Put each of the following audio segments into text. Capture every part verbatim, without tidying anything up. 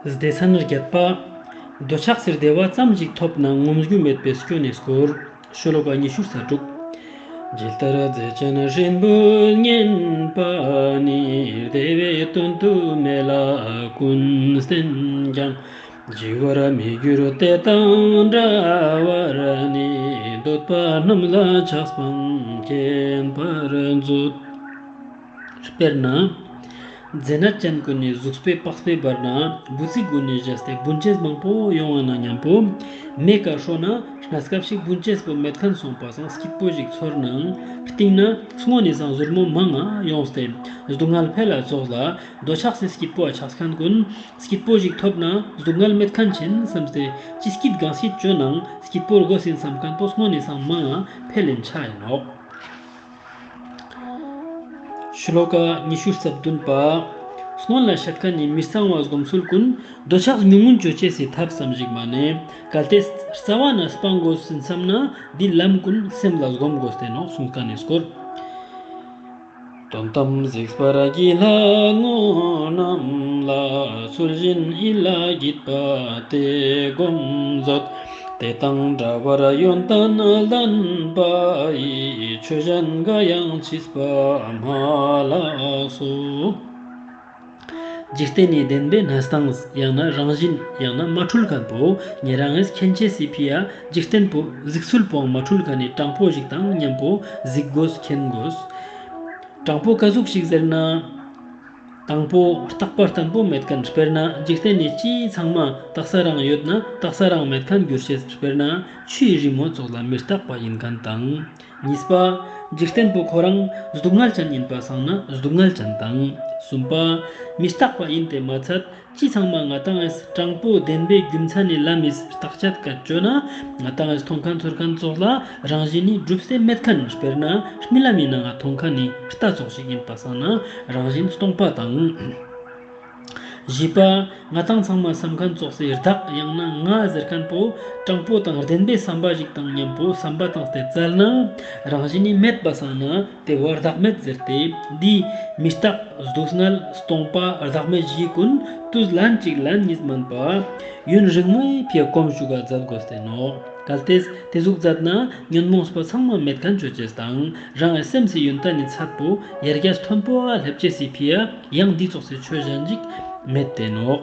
སྡེ་ཚན་བརྒྱད་པ། འདོད་ཆགས་སི་བདེ་བ་ཙམ་ཞིག་ཐོབ་ནའང་ངོམས་རྒྱུ་མེད་པའི་སྐྱོན་ནི་སྐོར། ཤོ་ལོ་ཀ་ཉི་ཤུ་རྩ་དྲུག། ཇི་ལྟར་རྫས་ཅན་སྲིན་བུས་ཉེན་པ་ནི། བདེ་བའི་དོན་དུ་མེད་ལ་ཀུན་བསྟེན་ཀྱང་། འཇིག་པར་མི་འགྱུར་དེ་དང་འདྲ་བར་ནི། འདོད་པ་རྣམས་ལ་ཆགས་པའང་སྐྱེན་པར་མཛོད། དཔེར་ན། རྫས་ནད་ཅན་ཀུན་ནི་གཟུགས་པོའི་པགས་པའི་བར་ན་འབུ་ཚིག་ཀུན་ནི་བཞེས་ཏེ་འབུ་མཆེད་མང་པོ་ཡོང་བ་ན་མཉམ་པོ། མེ་ཀ་ཧྲོ་ན་གནས་སྐབས་ཤིག་འབུ་མཆེད་པོ་མེད་མཁན་སོང་པ་སང་སྐྱིད་པོ་ཞིག་ཚོར་ནའང་སྟིང་ན་སྔོན་ནི་སང་ཟུར་མོ་མང་ང་ཡོངས་ཏེ་སྡུག་བསྔལ་འཕེལ་ལ་ཙོགས་ལ། འདོད་ཆགས་སི་སྐྱིད་པོ་ཨ་ཆགས་མཁན་ཀུན་སྐྱིད་པོ་ཞིག་ཐོབ་ན་སྡུག་བསྔལ་མེད་མཁན་ཆེན་བསམས་ཏེ་ཅི་སྐྱིད་གང་སྐྱིད་ཅོ་ནའང་སྐྱིད་པོ་དགོས་ཡིན་བསམ་མཁན་པོ་སྔོན་ནི་སང་མང་ང་འཕེལ་ལེན་ཆ་ཡིན་ནོག། ཤོ་ལོ་ཀ་ཉི་ཤུ་རྩ་བདུན་པ། སྔོན་ལ་བཤད་མཁན་ནི་མི་གཙང་བ་སྒོམ་ཚུལ་ཀུན་འདོད་ཆགས་ཉུང་ངུན་ཅོ་ཅེས་སི་ཐབས་ཙམ་ཞིག་མ་ནེ། གལ་ཏེ་རྩ་བ་ནས་སྤང་དགོས་ཟིན་བསམ་ན་འདི་ལམ་ཀུན་སེམས་ལ་སྒོམ་དགོས་ཏེ་ནོག་གསུངས་མཁན་ནི་སྐོར། དོན་དམ་གཟིགས་པར་བགྱི་སླད་དངོས་རྣམས་ལ། ཚུལ་བཞིན་ཡིད་ལ་བགྱིད་པ་དེ་སྒོམ་མཛོད། དེ་དང་འདྲ་བར་ཡོན་ཏན་ལྡན་པ་ཡིས། ཆོས་གཞན་འགའ་ཡང་མཆིས་པ་མ་ལགས་སོ། འཇིག་རྟེན་ནི་བདེན་པའི་གནས་སྟངས་ཡང་ན་རང་བཞིན་ཡང་ན་མ་འཁྲུལ་མཁན་པོ་ཉེ་རང་ངིས་མཁྱེན་ཅེས་སི་ཕི་ཡ་འཇིག་རྟེན་པོ་གཟིགས་ཚུལ་པོའང་མ་འཁྲུལ་མཁན་ནི་དྲང་པོ་ཞིག་དང་མཉམ་པོ་གཟིགས་དགོས་མཁྱེན་དགོས། དྲང་པོ་ཀ་ཟུག་ཞིག་ཟེར་ན། དང་པོ་རྟག་པ་བརྟན་པོ་མེད་མཁན། དཔེར་ན་འཇིག་རྟེན་ནི་ཅི་ཚང་མ་རྟག་ས་རང་ཡོད་ན་རྟག་ས་རང་མེད་མཁན་འགྱུར་ཅེས། དཔེར་ན་ཆུའི་རི་མོ་ཙོགས་ལ་མི་རྟག་པ་ཡིན་མཁན་དང་། གཉིས་པ། འཇིག་རྟེན་པོ་ཁོ་རང་སྡུག་བསྔལ་ཅན་ཡིན་པ་སང་ན་སྡུག་བསྔལ་ཅན་དང་། གསུམ་པ། མི་རྟག་པ་ཡིན་ཏེ་མ་ཚད། ཅི་ཚང་མ་ང་ཏང་ངིས་དྲང་པོ་བདེན་པའི་རྒྱུ་མཚན་ནི་ལམ་མིས་བརྟག་དཔྱད་ཀ་ཅོ་ན། ང་ཏང་ངིས་མཐོང་མཁན་ཚོར་མཁན་ཙོགས་ལ་རང་བཞིན་ནི་གྲུབ་སྟེ་མེད་མཁན། དཔེར་ན་རྨི་ལམ་མི་ནང་ང་མཐོང་མཁན་ནི་རྟ་ཙོགས་ཤིག་ཡིན་པ་སང་ན་རང་བཞིན་སྟོང་པ་དང་། བཞི་པ། ང་ཏང་ཚང་མ་བསམ་མཁན་ཙོགས་སི་བདག་ཡང་ན་ང་ཟེར་མཁན་པོ་དྲང་པོ་དང་བདེན་པའི་བསམ་པ་ཞིག་དང་མཉམ་པོ་བསམ་པ་བཏང་སྟེ་བཙལ་ན་རང་བཞིན་ནི་མེད་པ་སང་ན། དེ་བོ་བདག་མེད་ཟེར་ཏེ། འདི་མི་རྟག་སྡུག་བསྔལ་སྟོང་པ་བདག་མེད་བཞི་ཀུན་དུས་ལན་གཅིག་ལན་གཉིས་མན་པ་ཡུན་རིང་མོའི་ཕི་ཡ་གོམས་ཞུགས་མཛད་དགོས་ཏེ་ནོག། གལ་ཏེ་དེ་ཟུག་མཛད་ན་ཉོན་མོངས་པ་ཚང་མ་མེད་མཁན་ཅོ་ཅེས་དང་རང་སེམས་སི་ཡོན་ཏན་ནི་ཚད་པོ་ཡར་རྒྱས་མཐོན་པོ་ལ་སླེབས་ཅེས་སི་ཕི་ཡ་ཡང་འདི་ཙོགས་སི་ཆོས་གཞན་ཞིག་མེད་དེ་ནོག།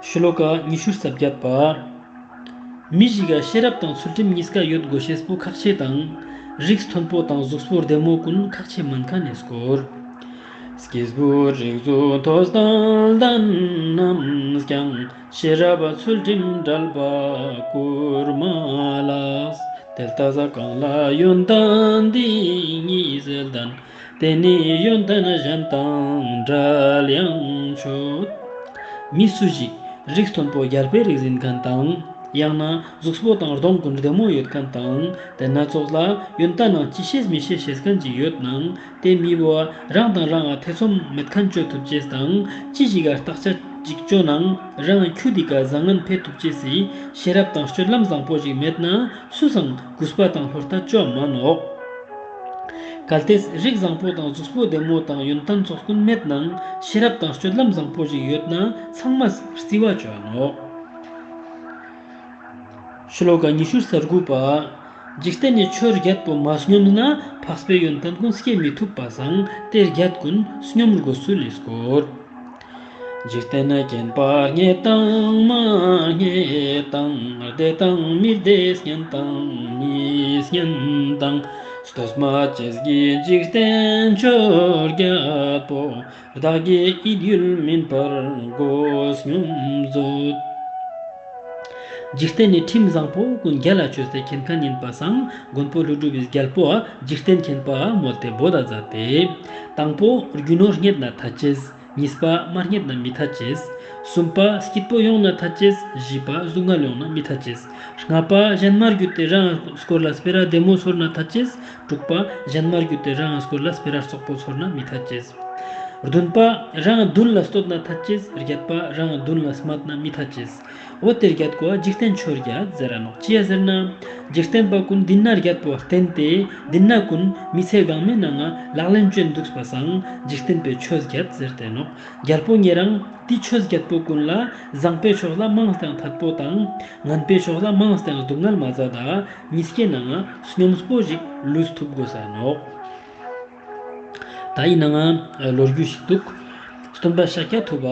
ཤོ་ལོ་ཀ་ཉི་ཤུ་རྩ་བརྒྱད་པ། མི་ཞིག་ག་ཤེས་རབ་དང་ཚུལ་ཁྲིམས་གཉིས་ཀ་ཡོད་དགོས་ཤེས་པོ་ཁག་ཆེ་དང་། རིགས་མཐོན་པོ་དང་གཟུགས་པོ་བདེ་མོ་ཀུན་ཁག་ཆེ་མན་མཁན་ནི་སྐོར། སྐྱེས་བུ་རིགས་གཟུགས་མཐོ་དང་ལྡན་རྣམས་ཀྱང་། ཤེས་རབ་ཚུལ་ཁྲིམས་བྲལ་བ་བཀུར་མ་ལགས། དེ་ལྟ་ས་གང་ལ་ཡོན་ཏན་འདི་གཉིས་ལྡན། དེ་ནི་ཡོན་ཏན་གཞན་དང་བྲལ་ཡང་ཆོག། མི་སུ་ཞིག་རིགས་མཐོན་པོ་རྒྱལ་པོའི་རིགས་ཡིན་མཁན་དང་། ཡང་ན་གཟུགས་པོ་དང་གདོང་ཀུན་བདེ་མོ་ཡོད་མཁན་དང་། དེ་སྣ་ཚོགས་ལ་ཡོན་ཏན་ནང་ཅི་ཤེས་མི་ཤེས་ཤེས་མཁན་ཅིག་ཡོད་ནའང་། དེ་མི་བོ་རང་དང་རང་ང་ཐེ་ཚོམ་མེད་མཁན་ཅོ་ཐུབ་ཅེས་དང་། ཅི་ཞིག་ག་བརྟག་དཔྱད་ཅིག་ཅོ་ནའང་རང་ཁྱུ་འདི་ཀ་བཟང་ངན་ཕེ་ཐུབ་ཅེས་སི་ཤེས་རབ་དང་སྤྱོད་ལམ་བཟང་པོ་ཞིག་མེད་ན་སུས་སང་གུས་པ་དང་ལྷོད་ལྟ་ཅོ་མ་ནོག། གལ་ཏེ་རིགས་བཟང་པོ་དང་གཟུགས་པོ་བདེ་མོ་དང་ཡོན་ཏན་ཚོགས་ཀུན་མེད་ནའང་ཤེས་རབ་དང་སྤྱོད་ལམ་བཟང་པོ་ཞིག་ཡོད་ན་ཚང་མས་རྩི་བ་ཅོ་ནོག། ཤོ་ལོ་ཀ་ཉི་ཤུ་རྩ་དགུ་པ། འཇིག་རྟེན་ནི་ཆོས་བརྒྱད་པོ་མ་སྙོམས་ན་འཕགས་པའི་ཡོན་ཏན་ཀུན་སྐྱེ་མི་ཐུབ་པ་སང་དེ་བརྒྱད་ཀུན་སྙོམས་དགོས་ཚུལ་ལི་སྐོར། འཇིག་རྟེན་མཁྱེན་པ་རྙེད་དང་མ་རྙེད་དང་། བདེ་དང་མི་བདེ་སྙན་དང་མི་སྙན་དང་། བསྟོད་སྨད་ཅེས་བགྱི་འཇིག་རྟེན་ཆོས་བརྒྱད་པོ། བདག་གི་ཡིད་ཡུལ་མིན་པར་སྒོ་སྙོམས་མཛོད། འཇིག་རྟེན་ནི་ཁྲིམས་བཟང་པོ་ཀུན་རྒྱལ་ལ་ཆོས་ཏེ་མཁྱེན་མཁན་ཡིན་པ་སང་མགོན་པོ་ཀླུ་སྒྲུབ་བི་རྒྱལ་པོ་འ་འཇིག་རྟེན་མཁྱེན་པ་འ་མོལ་ཏེ་བོད་ད་མཛད་དེ། དང་པོ་རྒྱུ་ནོར་རྙེད་ན་ཐད་ཅེས། གཉིས་པ་མ་རྙེད་ན་མི་ཐད་ཅེས། གསུམ་པ་སྐྱིད་པོ་ཡོང་ན་ཐད་ཅེས། བཞི་པ་སྡུག་བསྔལ་ཡོང་ན་མི་ཐད་ཅེས། ལྔ་པ་གཞན་མ་རྒྱུད་དེ་རང་སྐོར་ལ་སྤེ་ར་བདེ་མོ་ཚོར་ན་ཐད་ཅེས། དྲུག་པ་གཞན་མ་རྒྱུད་དེ་རང་སྐོར་ལ་སྤེ་ར་རྩོག་པོ་ཚོར་ན་མི་ཐད་ཅེས། བདུན་པ་རང་བདུན་ལ་བསྟོད་ན་ཐད་ཅེས། བརྒྱད་པ་རང་བདུན་ལ་སྨད་ན་མི་ཐད་ཅེས། འོ་དེ་བརྒྱད་ཀོ་འཇིག་རྟེན་ཆོས་བརྒྱད་ཟེར་ར་ནོག་ཅི་ཡ་ཟེར་ན། འཇིག་རྟེན་པ་ཀུན་འདི་ན་བརྒྱད་པོ་བརྟེན་ཏེ་འདི་ན་ཀུན་མི་ཚེ་གང་མའི་ནང་ང་ལག་ལེན་ཅོ་འདུག་པ་སང་འཇིག་རྟེན་པའི་ཆོས་བརྒྱད་ཟེར་ཏེ་ནོག་རྒྱལ་པོ་ཉེ་རང་འདི་ཆོས་བརྒྱད་པོ་ཀུན་ལ་བཟང་པོའི་ཕྱོགས་ལ་མང་སྟེ་ཐད་པོ་དང་ངན་པའི་ཕྱོགས་ལ་མང་སྟེ་སྡུག་བསྔལ་མ་ཟད་ད་གཉིས་ཀའི་ནང་ང་སྙོམས་པོ་ཞིག་ལུས་ཐུབ་དགོས་ས་ནོག་ད་ཡིན་ནའང་ལོ་རྒྱུས་ཤིག་འདུག་སྟོན་པ་ཤཱཀྱ་ཐུབ་པ་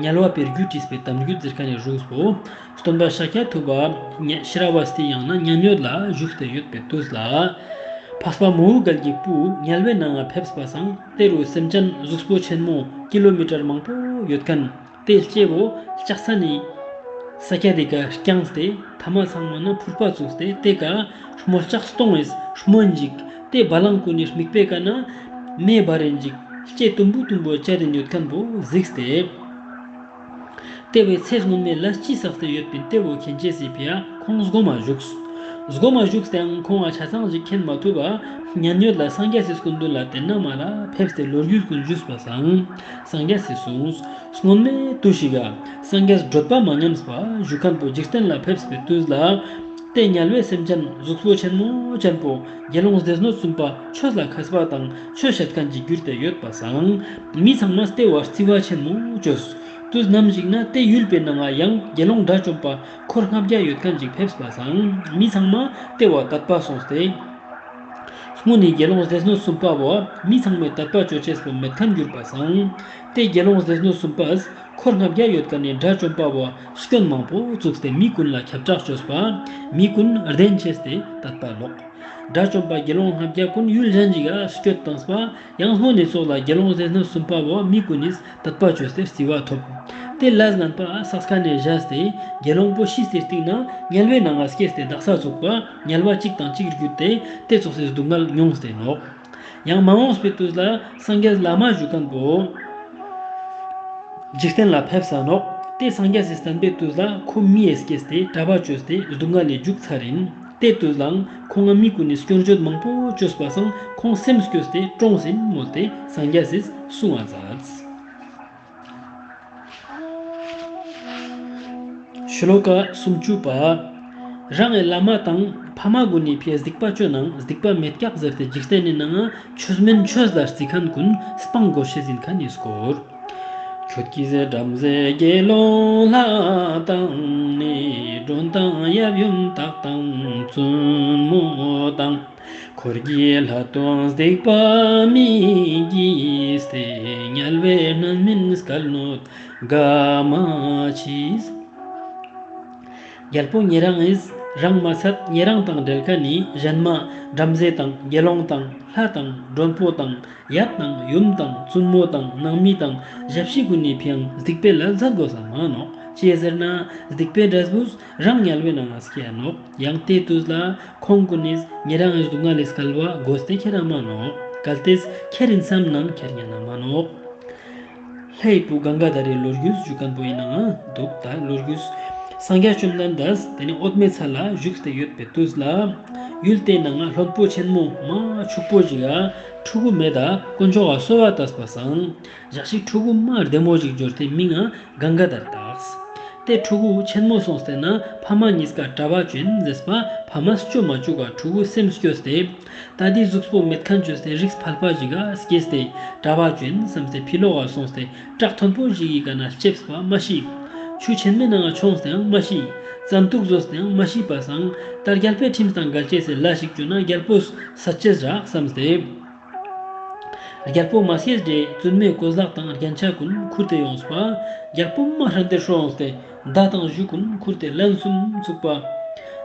དམྱལ་བ་བེར་རྒྱུད་བྲིས་པའི་གཏམ་རྒྱུད་ཟེར་མཁན་ནི་རུས་པོ། སྟོན་པ་ཤཱཀྱ་ཐུབ་པ་ཤི་ར་བ་སྟི་ཡང་ན་མཉན་ཡོད་ལ་བཞུགས་ཏེ་ཡོད་པའི་དུས་ལ། འཕགས་པ་མོའུ་འགལ་གྱི་བུ་དམྱལ་བའི་ནང་ང་ཕེབས་པ་སང་དེ་རུ་སེམས་ཅན་གཟུགས་པོ་ཆེན་མོ་ཀི་ལོ་མི་ཊར་མང་པོ་ཡོད་མཁན། དེ་ལྕེ་བོ་ལྕགས་ས་ནི་ས་ཀྱ་དེ་ཀ་རྐྱངས་ཏེ་ཐ་མ་ཚང་མ་ན་ཕུར་པ་བཙུགས་ཏེ་དེ་ཀ་རྨོ་ལྕགས་སྟོང་ངིས་རྨོན་ཅིག་དེ་བ་ལང་ཀུན་ནི་རྨིག་པའི་ཀ་ན་མེ་འབར་རིན་ཅིག་ལྕེ་དུམ་བུ་དུམ་བུ་བཅད་དེ་ཡོད་མཁན་བོ་གཟིགས་ཏེ། དེ་བས་ཚེ་སྔོན་མའི་ལས་ཅི་བསགས་ཏེ་ཡོད་པིན་དེ་བོ་མཁྱེན་ཅེས་སི་ཕི་ཡ་ཁོང་སྒོམ་མ་བཞུགས། སྒོམ་མ་བཞུགས་ཏེའང་ཁོང་ང་ཆ་ཚང་ཞིག་མཁྱེན་མ་ཐུབ་པ། མཉན་ཡོད་ལ་སངས་རྒྱས་སི་སྐུ་མདུན་ལ་དེ་ན་མ་ལ་ཕེབས་ཏེ་ལོ་རྒྱུས་ཀུན་ཞུས་པ་སང་། སངས་རྒྱས་སི་གསུངས། སྔོན་མའི་དུས་ཤིག་ག་སངས་རྒྱས་བགྲོད་པ་མ་ཉམས་པ་བཞུགས་མཁན་པོ་འཇིག་རྟེན་ལ་ཕེབས་པའི་དུས་ལ། དེ་དམྱལ་བའི་སེམས་ཅན་གཟུགས་པོ་ཆེན་མོ་ཅན་པོ་དགེ་སློང་སྡེ་སྣོད་གསུམ་པ་ཆོས་ལ་མཁས་པ་དང་ཆོས་བཤད་མཁན་གྱི་གྱུར་ཏེ་ཡོད་པ་སང་། མི་ཚང་མ་དེ་བ་རྩི་བ་ཆེན་མོ་བཅོས། དུས་ནམ་ཞིག་ན་དེ་ཡུལ་པའི་ནང་ང་ཡང་དགེ་སློང་དགྲ་བཅོམ་པ་འཁོར་ལྔ་བརྒྱ་ཡོད་མཁན་ཅིག་ཕེབས་པ་སང་མི་ཚང་མ་དེ་བ་དད་པ་སོང་སྟེ། སྔོན་ནི་དགེ་སློང་སྡེ་སྣོད་གསུམ་པ་བོ་མི་ཚང་མའི་དད་པ་ཅོ་ཅེས་པོ་མེད་མཁན་གྱུར་པ་སང་། དེ་དགེ་སློང་སྡེ་སྣོད་གསུམ་པས་འཁོར་ལྔ་བརྒྱ་ཡོད་མཁན་ནི་དགྲ་བཅོམ་པ་བོ་སྐྱོན་མང་པོ་བཙུགས་ཏེ་མི་ཀུན་ལ་ཁྱབ་བསྒྲགས་ཅོས་པ། མི་ཀུན་བདེན་ཆེས་ཏེ་དད་པ་ལོག་དགྲ་བཅོམ་པ་དགེ་སློང་ལྔ་བརྒྱ་ཀུན་ཡུལ་གཞན་ཞིག་ག་སྐྱོད་བཏངས་པ། ཡང་སྔོན་ནི་ཙོགས་ལ་དགེ་སློང་སྡེ་སྣོད་གསུམ་པ་བོ་མི་ཀུན་ནི་དད་པ་ཅོས་ཏེ་རྩི་བ་ཐོབ། དེ་ལས་ངན་པ་བསགས་མཁན་ནི་བཞག་སྟེ་དགེ་སློང་པོ་ཤི་སྟེ་སྟིང་ན་དམྱལ་བའི་ནང་ང་སྐྱེས་ཏེ་དག་ས་ཚུགས་པ་དམྱལ་བ་གཅིག་དང་གཅིག་བརྒྱུད་དེ་དེ་ཙོགས་སི་སྡུག་བསྔལ་མྱོང་སྟེ་ནོག་ཡང་མ་འོངས་པའི་དུས་ལ་སངས་རྒྱས་བླ་མ་བཞུགས་མཁན་པོ་འཇིག་རྟེན་ལ་ཕེབས་ས་ནོག་དེ་སངས་རྒྱས་སི་བསྟན་པའི་དུས་ལ་ཁོ་མི་ཡི་སྐྱེས་ཏེ་གྲྭ་པ་ཅོས་ཏེ་སྡུག་བསྔལ་ལས་རྒྱུག་ཚར་ཡིན། དེ་དུས་ལའང་ཁོང་ང་མི་ཀུན་ནི་སྐྱོན་བརྗོད་མང་པོ་ཅོས་པ་སང་ཁོང་སེམས་སྐྱོས་ཏེ་གྲོངས་ཡིན་མོལ་ཏེ་སངས་རྒྱས་སི་གསུང་བ་མཛད། ཤློ་ཀ་སུམ་ཅུ་པ། རང་ངི་བླ་མ་དང་ཕ་མ་ཀུན་ནི་ཕིའ་སྡིག་པ་ཅོ་ནའང་སྡིག་པ་མེད་ཀྱག་ཟེར་ཏེ་འཇིག་རྟེན་ནི་ནང་ང་ཆོས་མིན་ཆོས་ལ་རྩི་མཁན་ཀུན་སྤང་དགོས་ཤེས་ཡིན་མཁན་ནི་སྐོར། ཁྱོད་ཀྱིས་བྲམ་ཟེ་དགེ་སློང་ལྷ་དང་ནི་མགྲོན་དང་ཡབ་ཡུམ་བདག་དང་བཙུན་མོ་དང་། འཁོར་གྱི་ལྷ་དང་སྡིག་པ་མི་བགྱིས་ཏེ། དམྱལ་བའི་རྣམ་སྨིན་སྐལ་གནོད་དགའ་མ་མཆིས། རྒྱལ་པོ་ཉེ་རང་ངིས་རང་མ་ཚད་ཉེ་རང་དང་འབྲེལ་མཁན་ནི་གཞན་མ་བྲམ་ཟེ་དང་དགེ་སློང་དང་ལྷ་དང་མགྲོན་པོ་དང་ཡབ་དང་ཡུམ་དང་བཙུན་མོ་དང་ནང་མི་དང་ཞབས་ཕྱི་ཀུན་ནི་ཕིའང་སྡིག་པའི་ལས་མཛད་དགོས་ས་མ་ནོག་ཅི་ཟེར་ན་སྡིག་པའི་འབྲས་བུས་རང་དམྱལ་བའི་ནང་ང་སྐྱེ་ཡ་ནོག་ཡང་དེ་དུས་ལ་ཁོང་ཀུན་ནིས་ཉེ་རང་ངི་སྡུག་བསྔལ་ལས་སྐལ་བ་དགོས་ཏེ་ཁྱེར་ར་མ་ནོག་གལ་ཏེས་ཁྱེར་ཡིན་བསམ་ནའང་ཁྱེར་ཉན་ན་མ་ནོག་ལྷའི་བུ་གངྒཱ་དྷ་རའི་ལོ་རྒྱུས་ཞུ་མཁན་པོ་ཡིན་ནའང་འདུག་ད་ལོ་རྒྱུས། སངས་རྒྱས་བཅོམ་ལྡན་འདས་དེ་ནི་འོད་མའི་ཚལ་ལ་བཞུགས་ཏེ་ཡོད་པའི་དུས་ལ། ཡུལ་དེའི་ནང་ང་ལྷོན་པོ་ཆེན་མོ་མ་ཕྱུག་པོ་ཞིག་ག་ཕྲུ་གུ་མེད་ད་དཀོན་མཆོག་ག་གསོལ་བ་བཏབས་པ་སང་། ཞག་ཅིག་ཕྲུ་གུ་མ་བདེ་མོ་ཞིག་འབྱོར་ཏེ་མིང་ང་གངྒཱ་དྷར་བཏགས། དེ་ཕྲུ་གུ་ཆེན་མོ་སོང་སྟེ་ན་ཕ་མ་གཉིས་ཀ་གྲྭ་པ་ཅོ་ཡིན་ཟེར་པ་ཕ་མས་ཅོ་མ་བཅུག་ག་ཕྲུ་གུ་སེམས་སྐྱོ་སྟེ། ད་འདི་གཟུགས་པོ་མེད་མཁན་ཅོས་ཏེ་རིགས་ཕལ་པ་ཞིག་ག་སྐྱེས་ཏེ་གྲྭ་པ་ཅོ་ཡིན་བསམས་ཏེ་ཕི་ལོག་ག་སོང་སྟེ་བྲག་མཐོན་པོ་ཞིག་གི་ཀ་ན་ལྕེབས་པ་མ་ཤི། ཆུ་ཆེན་མོའི་ནང་ང་མཆོངས་ཏེའང་མ་ཤི། བཙན་དུག་ཟོས་ཏེའང་མ་ཤི་པ་སང་ད་རྒྱལ་པོའི་ཁྲིམས་དང་འགལ་ཅེས་སི་ལས་ཤིག་ཅོས་ན་རྒྱལ་པོས་སད་ཅེས་རག་བསམས་ཏེ། རྒྱལ་པོ་མ་སྐྱེས་དེ་བཙུན་མོའི་གོས་ལག་དང་རྒྱན་ཆ་ཀུན་ཁུར་ཏེ་ཡོངས་པ། རྒྱལ་པོ་མ་ཧྲན་ཏེ་ཧྲོངས་ཏེ་མདའ་དང་གཞུ་ཀུན་ཁུར་ཏེ་ལན་གསུམ་ཚུགས་པ།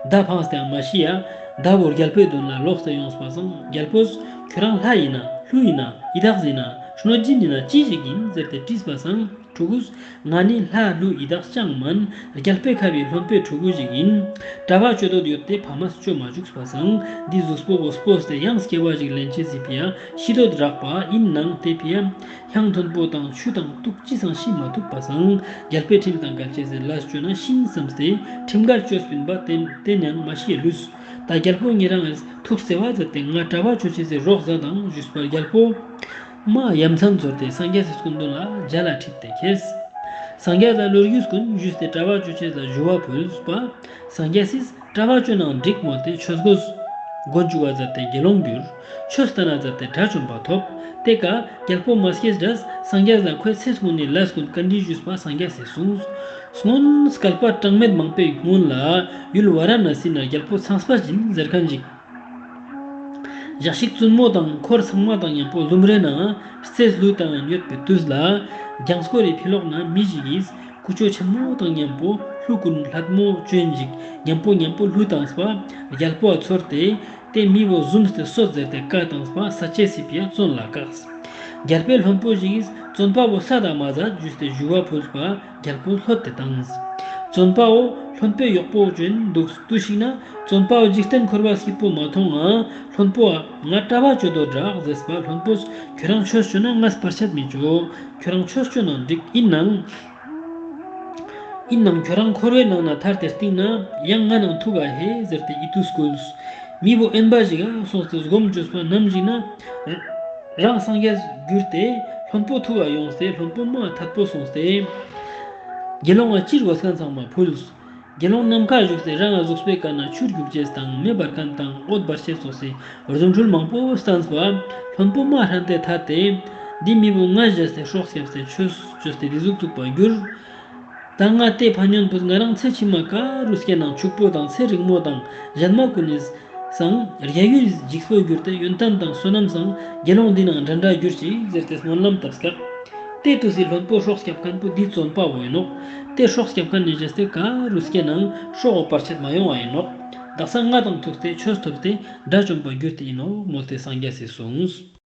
མདའ་འཕངས་ཏེའང་མ་ཤི་ཡ། མདའ་བོ་རྒྱལ་པོའི་མདུན་ལ་ལོག་སྟེ་ཡོངས་པ་སང་རྒྱལ་པོས་ཁྱོ་རང་ལྷ་ཡིན་ན་ཀླུ་ཡིན་ན་ཡི་དྭགས་ཡིན་ན་གནོད་སྦྱིན་ཡིན་ན་ཅི་ཞིག་ཡིན་ཟེར་ཏེ་དྲིས་པ་སང་ཕྲུ་གུས། ང་ནི་ལྷ་ཀླུ་ཡི་དྭགས་ཅང་མན། རྒྱལ་པོའི་ཁབ་བི་ལྷོན་པོའི་ཕྲུ་གུ་ཞིག་ཡིན། གྲྭ་པ་ཅོ་འདོད་ཡོད་དེ་ཕ་མས་ཅོ་མ་བཅུག་པ་སང་འདི་གཟུགས་པོ་བོ་སྤོས་ཏེ་ཡང་སྐྱེ་བ་ཞིག་ལེན་ཅེས་སི་ཕིའ་ཤི་འདོད་རག་པ་ཡིན་ནའང་དེ་ཕིའ་ཧང་མཐོན་པོ་དང་ཆུ་དང་དུག་ཅི་སང་ཤི་མ་ཐུབ་པ་སང་རྒྱལ་པོའི་ཁྲིམས་དང་འགལ་ཅེས་སི་ལས་ཅོས་ན་ཤིན་བསམས་ཏེ་ཁྲིམས་འགལ་ཅོས་པིན་པ་དེ་ནའང་མ་ཤི་ལུས། ད་རྒྱལ་པོ་ཉེ་རང་ངིས་ཐུགས་བརྩེ་བ་མཛད་དེ་ང་གྲྭ་པ་ཅོ་ཅེས་སི་རོགས་མཛད་དང་ཞུས་པར་རྒྱལ་པོ། མ་ཡ་མཚན་ཚོར་ཏེ་སངས་རྒྱས་སི་སྐུ་མདུན་ལ་མཇལ་ལ་ཁྲིད་དེ་ཁྱེརས། སངས་རྒྱས་ལ་ལོ་རྒྱུས་ཀུན་ཞུས་ཏེ་གྲྭ་པ་ཅོ་ཅེས་ལ་ཞུ་བ་ཕུལ་བ། སངས་རྒྱས་སི་གྲྭ་པ་ཅོ་ནང་འགྲིག་མོལ་ཏེ་ཆོས་གོས་གོན་བཅུག་པ་མཛད་དེ་དགེ་སློང་གྱུར། ཆོས་བསྟན་ན་མཛད་དེ་དགྲ་བཅོམ་པ་ཐོབ། དེ་ཀ་རྒྱལ་པོ་མ་སྐྱེས་དགྲས་སངས་རྒྱས་ལ་ཁོའི་ཚེ་སྔོན་ནི་ལས་ཀུན་བཀའ་འདྲི་ཞུས་པ་སངས་རྒྱས་སི་གསུངས། སྔོན་བསྐལ་པ་གྲངས་མེད་མང་པོའི་སྔོན་ལ་ཡུལ་ཝཱ་ར་ཎ་སི་ན་རྒྱལ་པོ་ཚངས་པ་སྦྱིན་ཟེར་མཁན་ཞིག་ཞག་ཞིག་བཙུན་མོ་དང་འཁོར་ཚང་མ་དང་མཉམ་པོ་ལྡུམ་རའི་ནང་རྩེས་གླུ་བཏང་ཡོད་པའི་དུས་ལ། རྒྱང་སྐོར་རི་ཕི་ལོག་ན་མི་ཞིག་གིས་ཀུ་ཅོ་ཆེན་མོ་དང་མཉམ་པོ་གླུ་ཀུན་སླད་མོ་ཅོ་ཡིན་ཞིག་མཉམ་པོ་མཉམ་པོ་གླུ་བཏང་བ་རྒྱལ་པོ་ཚོར་ཏེ། དེ་མི་བོ་བཟུམས་ཏེ་གསོད་ཟེར་ཏེ་བཀའ་བཏང་བ་ས་ཅེ་སི་ཕི་ཡ་བཙོན་ལ་བཀགས། རྒྱལ་པོའི་བློན་པོ་ཞིག་གིས་བཙོན་པ་བོ་ས་དང་མ་ཟད་ཞུས་ཏེ་ཞུ་བ་ཕུལ་བ་རྒྱལ་པོ་ལྷོད་དེ་བཏང་། བཙོན་པའོ་བློན་པོའི་གཡོག་པོ་ཅོ་ཡིན་འདུག་དུས་ཤིག་ན་བཙོན་པའོ་འཇིག་རྟེན་འཁོར་བ་སྐྱིད་པོ་མ་མཐོང་ང་། བློན་པོ་ཨ་ང་གྲྭ་པ་ཅོ་དོ་དྲག་ཟེར་བ་བློན་པོས་ཁྱོད་རང་ཆོས་ཅོ་ན་ངས་བར་ཆད་མི་ཅོ། ཁྱོད་རང་ཆོས་ཅོ་ན་འགྲིག་ཡིན་ནང་། ཡིན་ནང་ཁྱོད་རང་འཁོར་བའི་ནང་ན་ཐར་ཏེ་སྟིང་ན་ཡང་ང་ནང་ཐུག་ག་ཧེ་ཟེར་ཏེ་ཡིད་དུ་བསྐུལ། མི་བོ་དབེན་པ་ཞིག་ག་སོང་སྟེ་སྒོམ་བཅོས་པ་ནམ་ཞིག་ན། རང་སངས་རྒྱས་གྱུར་ཏེ་བློན་པོ་ཐུག་ག་ཡོངས་ཏེ་བློན་པོ་མ་ཐད་པོ་སོང་སྟེ། དགེ་སློང་ང་ཅིར་བོ་སྐན་ཚང་མ་ཕུལ། དགེ་སློང་ནམ་མཁའ་བཞུགས་ཏེ་རང་ང་གཟུགས་པོའི་ཀ་ན་ཆུ་རྒྱུག་ཅེས་དང་མེ་འབར་མཁན་དང་འོད་འབར་ཅེས་སོགས་སི་རྫུ་འཕྲུལ་མང་པོ་བསྟན་པ། བློན་པོ་མ་ཧྲན་ཏེ་ཐད་དེ། འདི་མི་བོ་ང་བཞེས་ཏེ་སྲོག་བསྐྱབས་ཏེ་ཆོས་བཅོས་ཏེ་འདི་ཟུག་ཐུག་པ་གྱུར། ད་ང་ཏེ་ཕ་ཉོན་པོས་ང་རང་ཚེ་ཕྱི་མ་ག་རུ་སྐྱེ་ནང་ཕྱུག་པོ་དང་ཚེ་རིང་མོ་དང་གཞན་མ་ཀུན་ནི་སང་རྒྱལ་ཡུལ་འཇིགས་པོ་གྱུར་ཏེ་ཡོན་ཏན་དང་བསོད་ནམས་སང་དགེ་སློང་འདི་ནང་འདྲ་འདྲ་གྱུར་ཅིག་ཟེར་ཏེ་སྨོན་ལམ་བཏབ་སྐབས། ཏེ་དུས་སི་བློན་པོ་སྲོག་སྐྱབས་མཁན་པོ་འདི་བཙོན་པ་བོ་ཡིན་ནོག་ཏེ་སྲོག་སྐྱབས་མཁན་ནི་བཞེས་ཏེ་ག་རུ་སྐྱེ་ནང་སྲོག་འོ་བར་ཆད་མ་ཡོང་བ་ཡིན་ནོག་དག་ས་ང་དང་ཐུག་སྟེ་ཆོས་ཐོབ་སྟེ་དགྲ་བཅོམ་པ་གྱུར་ཏེ་ཡིན་ནོག་མོལ་ཏེ་སངས་རྒྱས་སི་གསུངས།